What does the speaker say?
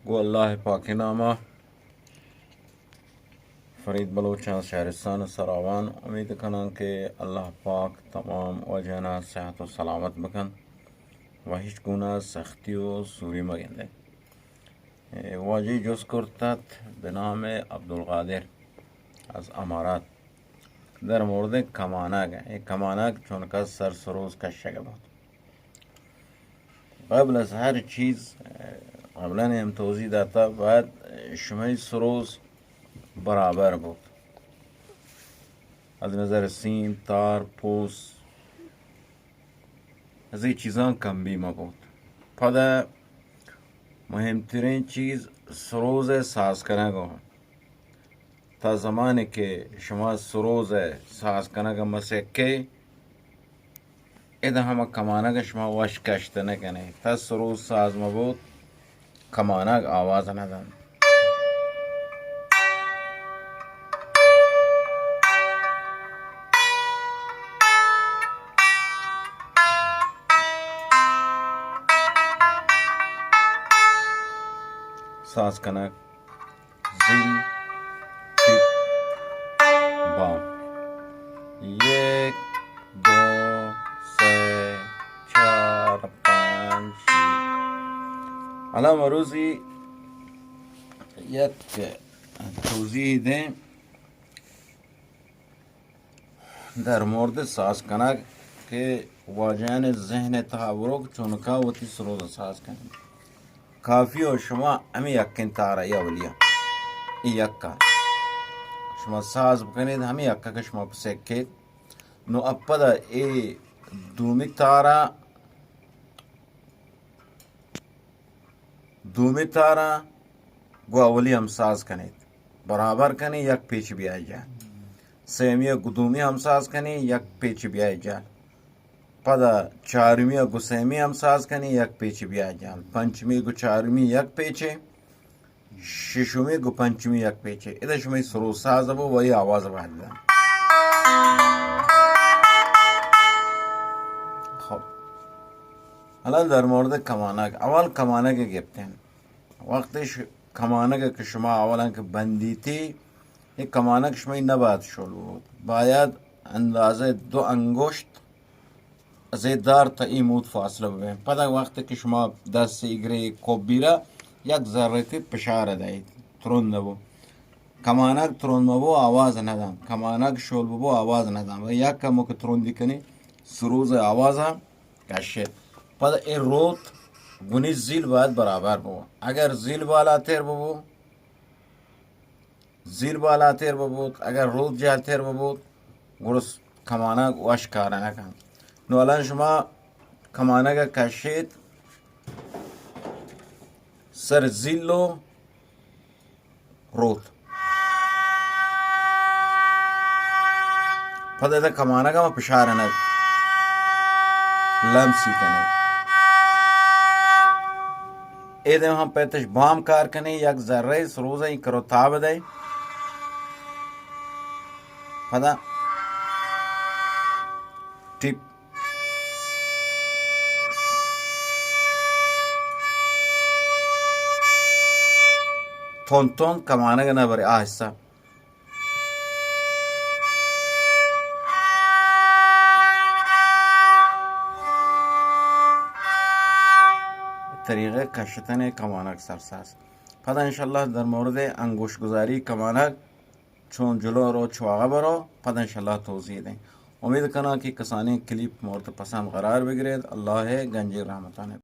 گوں اللہ پاکیں ناما، فرید بلوچ آں شہرستان سراوان۔ امید کناں کہ اللہ پاک تمام واجہانا صحت و سلامت بکنت و ہچ گونہ سختی و سوری مگندے۔ اے واجہی جست کرتت بہ نام عبدالقادر از امارات در مورد کمانگ۔ اے کمانگ چونکا سر سروز کشگ بوت۔ قبل از ہر چیز، قبلاً ہم توضیح داتا، باید شمئی سروز برابر بوت۔ از نظر سیم، تار، پوس، از اے چیزاں کمی مہ بوت۔ پدا مہمترین چیز سروز ءِ ساز کنگ ءَ۔ تا زمانے کہ شما سروز ءِ ساز کنگ ءَ مسکے، ادا ہما کمانگ ءَ شما وش کشت نہ کنے۔ تا سروز ساز مہ بوت، کمانگ آواز نہ دنت۔ ساز کنگ۔ زل، ٹپ، بام۔ یک، دو، سے، چار، پنچ، شش۔ الان مروزی یک توضیح دیں۔ در مورد ساز کنگ کہ واجہانی ذہن ءِ تہا بروک چونکا وتی سروز ءَ ساز کنیت۔ کافی و شما ہمے یکیں تار ءَ یا اولی ءَ، اے یک ءَ شما ساز بکنیت، ہمے یک ءَ کہ شما پسکیت۔ نو اپدا اے دومی تار ءَ دومی تار ءَ گوں اولی ہمساز کنیت، برابر کنی، یک پیچ بیائے جال۔ سیمی ءَ گوں دومی ہمساز کنی، یک پیچ بیائے جال۔ پدا چارمی ءَ گوں سیمی ہمساز کنی، یک پیچ بیائے جال۔ پنچمی گوں چارمی یک پیچے، ششمی گوں پنچمی یک پیچے۔ ادا شمئی سروز ساز بو، وہی آواز باید دنت۔ خب۔ حالا در مورد کمانگ، اول کمانگ گپتیں۔ وقتی ش-، کمانگ کہ شما اولاً کہ بندیتی، اے کمانگ شمئی نباید شل بوت۔ باید اندازہ دو انگشت از اے دار تا اے موت فاصلہ ببیں۔ پدا وقتی کہ شما دست اگرے کوبیرا یک ذرتی پشار دئیت، ترند بو۔ کمانگ ترند مبو، آواز ندنت۔ کمانگ شل ببو، آواز ندنت۔ و یک کمو کہ ترندی کنی، سروز آواز کشیت۔ پدا اے روت گونی زیل باید برابر ببو۔ اگر زیل بالاتر ببو، زیل بالاتر ببوت، اگر روت جہلتر ببوت، گڑا کمانگ وش کار نکنت۔ نو الان شما کمانگ کشیت، سر زیل و روت۔ پدا ادا کمانگ ہم پشار نہ لمسی کنے۔ اے دیم ہم پیتش بام کار کنے، یک ذرہ سروز ءَ کرو تاب دے۔ پدا ٹپ۔ تون تون کمانگ نہ برے، آہستہ۔ طریقہ کشتن کمانگ سرساز۔ پدا انشاءاللہ در مورد انگوش گزاری کمانگ چون جلو رو چواغا برو، پدا انشاءاللہ توضیح دیں۔ امید کناں کہ کسانیں کلیپ مورد پسند قرار بگرید۔ اللہ گنجی رحمتانے۔